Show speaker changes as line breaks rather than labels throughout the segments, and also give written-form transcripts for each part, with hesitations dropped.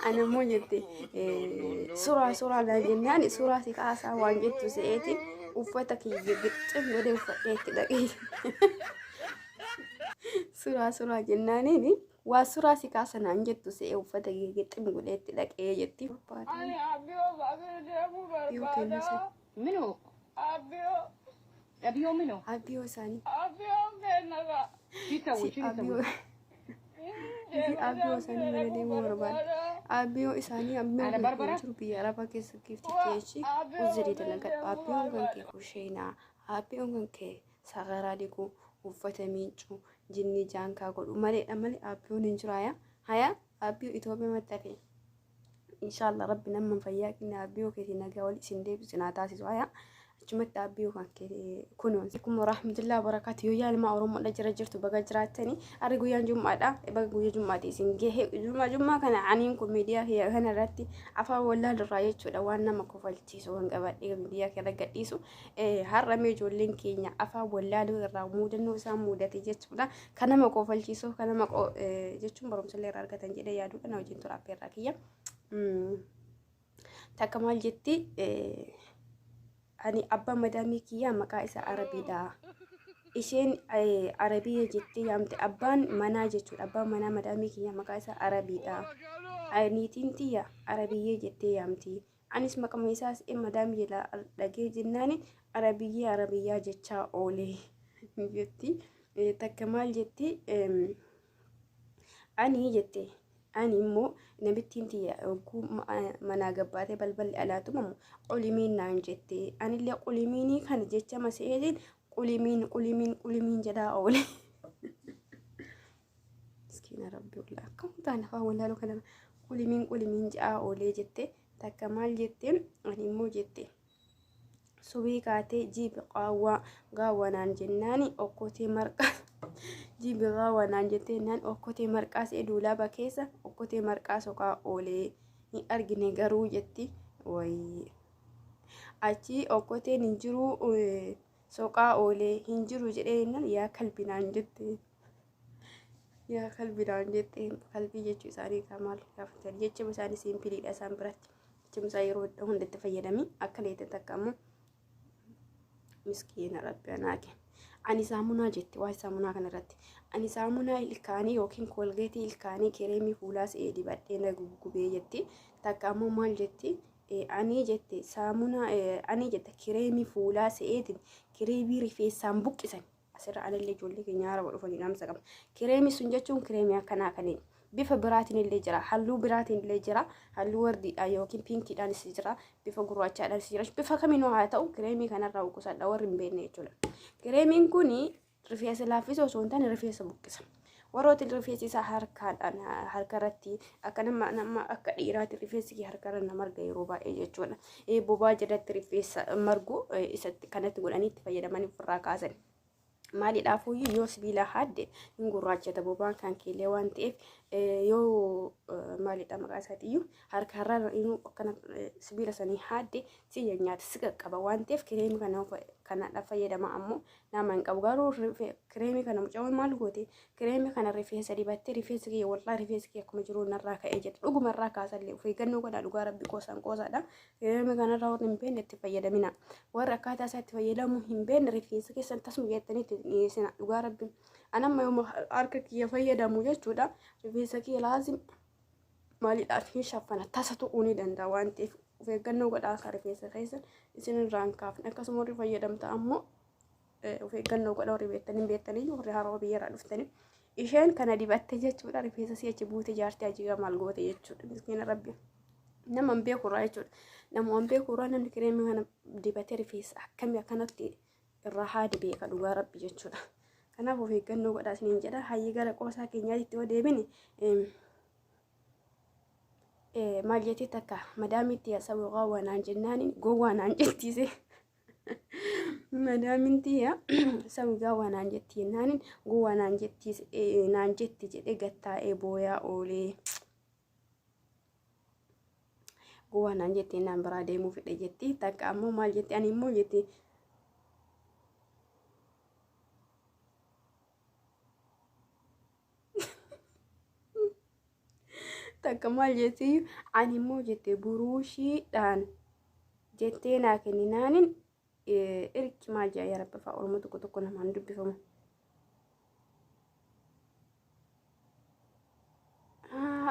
Ana immoo jette suuraa suuraa naan jennaan suuraa si kaasaa waan jettu se'eetiin uffata kiyya gixxim godhee uffadhee itti dhaqee. Suuraa suuraa jennaaniin waa suuraa si kaasa naan jettu se'ee uffata kiyya gixxim godhee itti dhaqee jetti.
Ani abbiyoo baabira deemuu
Yoo kennu
barbaada.
sana.
Minoo?
Abbiyoo.
Abiyoo minoo?
Abbiyoo isaanii.
Abbiyoon kenna ka.
Shi
Si
sawi, shi sawi.
abbiyoo. Si abbiyoo isaanii mana deemuu barbaada. Abbiyoo isaanii abbiyoo
Ana
kan
Barbara?
jiru biyya Arabaa keessa gifti keechi uzirii dalagadhu. Abbiyoon kan kee kusheenaa. Abbiyoon kan kee sagaraa dhiquu, uffata miiccuu, jinnii jaankaa godhu maleedha malee abbiyoon hin jiru haya. Haya abbiyoo Itoophiyaa maxxanfee. Inshallah rabbi nama fayyaa kenna abbiyoo keetii nagaa wal isin deebisu naa taasisu haya. Achumatti abbiyoo kan kee kunuunsi. Kun rahmatullahi wabarakaatu yoo yaalmaa Oromoodha jira jirtu baga jiraattanii arri guyyaan jummaadha baga guyyaa jummaati isin gahe jummaa jummaa kana aniin kun miidiyaa kiyya kana irratti afaan wallaalurraa jechuudha waan nama kofalchiisu waan qabadhee miidiyaa kiyya irra gadhiisu har'a mee ijoolleen keenya afaan wallaaluu irraa muudannoo isaan muudate jechuudha kan nama kofalchiisu kan nama jechuun barumsa illee irraa argatan jedhee yaaduudha na wajjin tura affeerraa kiyya. Takka maal jetti ani abbaa madaamii kiyyaa maqaa isaa Arabiidha. Isheen Arabiyya jettee yaamte abbaan manaa jechuudha. Abbaan manaa madaamii kiyyaa maqaa isaa Arabiidha. Niitiin tiyya Arabiyyee jettee yaamti. Anis maqama isaas madaamii jedha dhagee jennaani Arabiyyee Arabiyyaa jechaa oole jetti. Takka maal jetti ani jette ani immoo namittiin tiyya yogguu manaa gabbaatee balballi alaa tumamu qulimiin naan jette anillee qulimiinii kana jecha maseetiin qulimiin qulimiin qulimiin jedhaa oole. Miskiina rabbi wallah akkam taana afaan wallaaluu kana qulimiin qulimiin jedhaa oolee jette takka maal jette ani immoo jette. Subii kaatee jiibi qaawwaa gaawwa naan jennaani okkotee marqaa jiibi gaawwa naan jettee naan okkotee marqaa see duulaaba keessa okkotee marqaa soqaa oolee hin argine garuu jetti wayii achi okkoteen hin jiruu soqaa oolee hin jiru jedhee jennaan yaa kalbi naan jette yaa kalbi naan jette kalbii jechuu isaanii maal gaafatan jecha isaanii siimpiliidha isaan biratti. Cimsaa yeroo hunda itti fayyadami akka leete takka ammoo miskiina rabbi anaa kee. Ani saamunaa jetti waa'ee saamunaa kanarratti. Ani saamunaa ilkaanii yookiin koolgeetii ilkaanii kireemii fuulaa si'ee dibadhee na guggubee jetti. Takka ammoo maal jetti? Ani jette saamunaa ani jette kireemii fuulaa si'eetiin kireemii rifeensaan buqqisan. Asirra anallee ijoollee keenya haarawa dhufanii dhaamsa qaba. Kireemii sun jechuun kireemii akkanaa kaniin bifa biraatiin illee jira halluu biraatiin illee jira halluu wardiidhaan yookiin piinkiidhaanis jira bifa gurraachaadhaanis jira bifa kamiinuu haa ta'u kireemii kanarraa qusadha warri hin beekne jechuudha. Kireemiin kun rifeensa laaffisuu osoo hin taane rifeensa buqqisa. Warrooti rifeensi isaa harkaadhaan harka irratti akka nama nama akka dhiiraatti rifeensi kee harka irra nama marga yeroo baay'ee jechuudha. Bobaa jalatti rifeensa margu isatti kanatti godhanii itti fayyadamanii ofirraa kaasan. Maalidhaafuyyuu yoo sibiila haadde hin gurraachata bobaan kan keellee waan ta'eef yoo maalidha maqaa isaatiiyyuu harka irraa inuu akkana sibiila sanii haadde si nyaata si qaqqaba waan ta'eef kireemii kana kanadha fayyadama ammoo nama hin qabu garuu kireemii kana mucaan maal goote kireemii kana rifeensa dibattee rifeensi kiyya wallaahi rifeensi kiyya akkuma jiru narraa ka'ee jette dhuguma irraa kaasallee of eeggannoo godhaa dhugaa rabbi qoosaan qoosaadha kireemii kanarraa warri hin beekne itti fayyadamina warri akkaataa isaa itti fayyadamuu hin beekne rifeensa keessan tasuma jettanii itti dhiyeessina dhugaa rabbi anamma yooma harka kiyya fayyadamu jechuudha rifeensa kiyya laazim maaliidhaaf hin shaffana tasa tuquu ni danda'a waan ta'eef of eeggannoo godhaa akka rifeensa keessan isin irraa hin kaafne akkasuma warri fayyadamta ammoo of eeggannoo godha warri beektanii beektanii warri haroo biyyarraa dhuftanii isheen kana dibatte jechuudha rifeensa si'achi buute jaartii ajiga maal goote jechuudha miskiina rabbi nama hin beekurraa jechuudha nama hin beekurraa namni kireemii kana dibatee rifeensa akkamii akkanatti irraa haadi beeka dhugaa rabbi jechuudha kanaaf of eeggannoo godhaa isiniin jedha hayyee gara qoosaa keenyaatti yoo deebine maal jettee takka madaamitti yaasawuu gowwaa naan jennaani gowwaa naan jettiise. Madaamin tiyya sawi gowwaa naan jetti jennaanin gowwaa naan jetti naan jetti jedhee gattaa'ee booyaa oolee. Gowwaa naan jetti naan biraa deemuu fedhe jetti takka ammoo maal jetti ani immoo jetti Takka maal jetti? Ani immoo jette buruushiidhaan jettee naa kenninaanin irki maal jedha yaa rabbi afaan Oromoo tokko tokko namaan dubbifamu.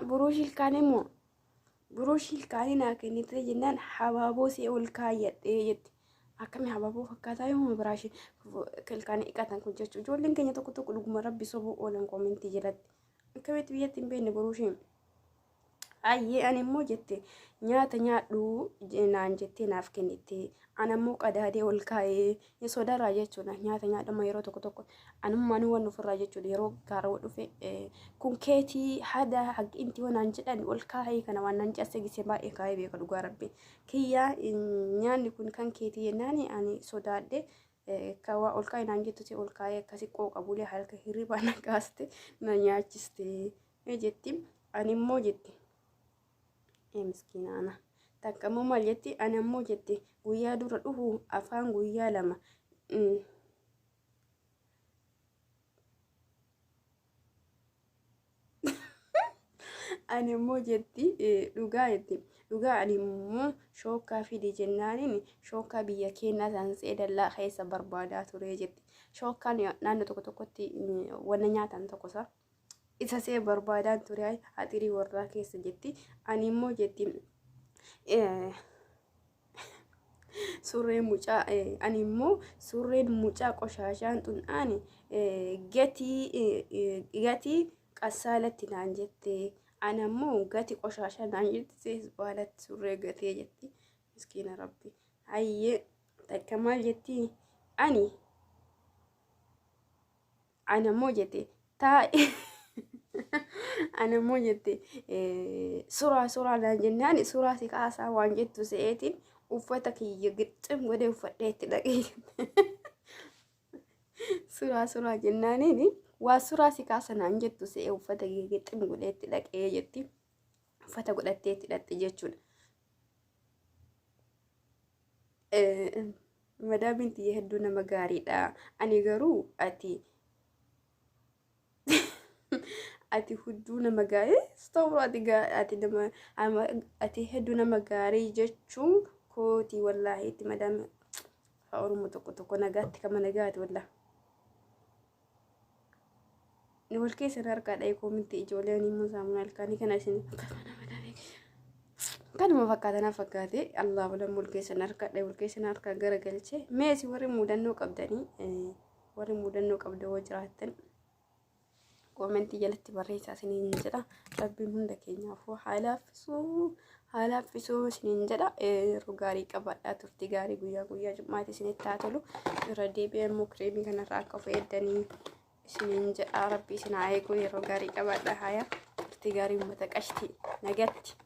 Buruushii ilkaanii immoo buruushii ilkaanii naa kennite jennaan habaaboo see ol kaayyadhee jetti. Akkami habaaboo fakkaataa yoo biraashii ilkaanii dhiqatan kun jechuudha. Ijoolleen keenya tokko tokko dhuguma rabbi sobuu oolan koomentii jalatti. Akkamitti biyyatti hin beekne buruushiin. Ayyee ani immoo jette nyaata nyaadhu naan jettee naaf kennite. Ana immoo qadaadee ol kaa'ee sodarraa jechuudha. Nyaata nyaadhama yeroo tokko tokko anummaan waan ofirraa jechuudha. Yeroo gaara dhufe kun keetii hada haqinti waan jedhan ol kaa'ee kana waan naan cabse gisee baay'ee kaa'ee beeka dhugaa rabbi. Kiyyaa nyaanni kun kan keetii jennaan ani sodaadhe kan waa ol kaa'ee naan jettu ol kaa'ee akkasi qooqa bulee harka hirribaa na kaaste na nyaachiste jetti. Ani immoo jetti. Miskiinaana. Takka immoo maal jetti? Ani ammoo jette guyyaa dura dhufu afaan guyyaa lama. Ani immoo jetti dhugaa jetti. Dhugaa ani immoo shookkaa fidi jennaaniin shookkaa biyya keenyaa san dallaa keessa barbaadaa ture jetti. Shookkaan naannoo tokko tokkotti wanna nyaatan tokko isaa. Isa see barbaadaan ture haxirii warraa keessa jetti. Ani immoo jetti surreen mucaa ani immoo surreen mucaa qoshaashaan xun'aani gatii qassaalatti naan jette. Ani ammoo gati qoshaashaa naan jette baalatti surree gatee jetti. Miskiina rabbi. Hayyee takka maal jetti? Ani ammoo jette taa'e. Ani ammoo jette suuraa suuraa naan jennaan suuraa si kaasaa waan jettu se'eetiin uffata kiyya gixxim godhee uffadhee itti dhaqee. Suuraa suuraa jennaaniin waa suuraa si kaasa naan jettu se'ee uffata kiyya gixxim godhee itti dhaqee jetti. Uffata godhattee itti dhaqxe jechuudha. Madaamiin tiyya hedduu nama gaariidha. Ani garuu ati hudduu nama gaarii stop ati nama ati hedduu nama gaarii jechuun kootii wallaahi itti madaami Oromoo tokko tokko nagaatti kama nagaati wallaahi. Wal keessa harkaa dha'ee koominti ijoolleen immoo saamunaa ilkaanii kana isin kanuma fakkaatana fakkaate Allah walam wal keessa harkaa dha'ee wal keessa harkaa garagalchee mee isin warri mudannoo qabdanii warri mudannoo qabda yoo jiraattan koomentii jalatti barreessaa isiniin jedha. Rabbiin hunda keenyaafuu haa laaffisuu haa laaffisuu isiniin jedha. Yeroo gaarii qabaadhaa turtii gaarii guyyaa guyyaa jummaati isinitti haa tolu. Irra deebi'ee immoo kireemii kanarraa akka of eeddanii isiniin jedha. Rabbi isin haa eegu yeroo gaarii qabaadhaa haaya turtii gaarii uummata qashtii nagatti.